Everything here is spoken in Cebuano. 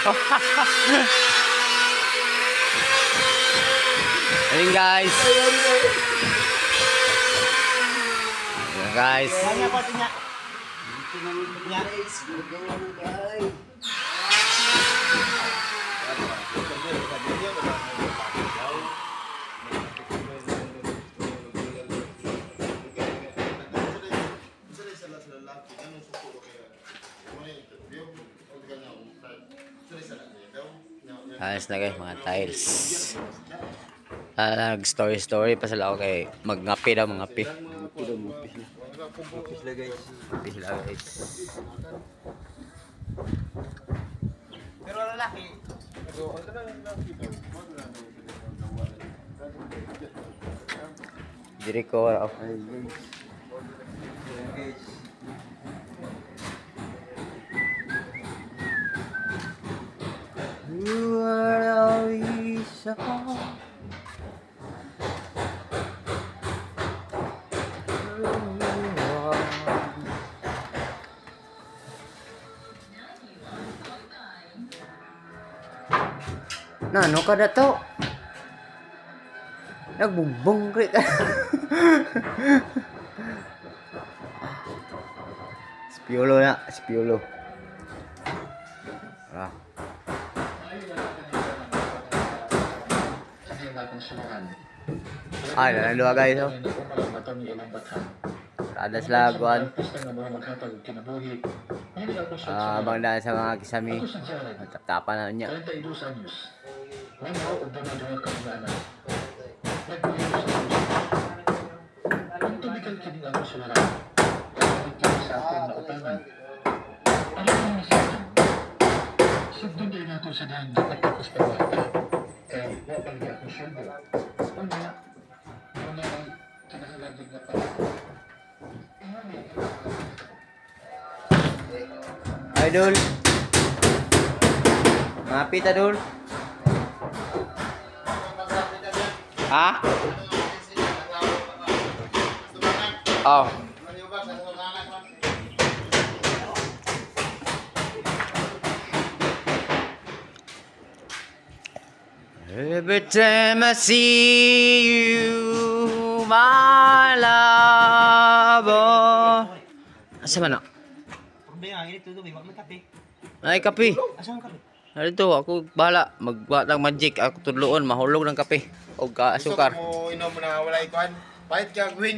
Ayun guys. Ayun guys. Ayos na guys, mga tiles. Nag story story pa sila ako kay magngapi daw, mangapi. Ngapi sila guys. Ngapi sila guys. Pero lalaki. Diri ko oh. Ay guys. Ayan, guys. You are always so. Na, ano ka na to? Nagbumbong ka. Spiolo na, spiolo. Ah. Ay, nanalo guys oh. Kada sila guan. Ah, bang daan sa mga kisami. Taptapan na niya. 32 años. Mamaw og duha ka mga anak. Nagpuyo sa Susi. Ang tubigan kini ang sularan. Kahit kini sa akong nautangan. Ano ang nasaktan? Sugdon din ako sa daan pagkapos pagwata. Kaya wa pa lagi akong sweldo. Unya, unya ay kinahanglan din nga pa. Idol. Mapit idol. Ha? Oh. Every time I see you, my love. Oh. Asa man na? Problema ang init tubig, wag man kape. Ay, kape. Asa ang kape? Dito, ako bahala. Magbuhat ng magic. Ako tudloon, mahulog ng kape. O ka asukar. Gusto mo inom na wala ikuan. Pahit ka wing.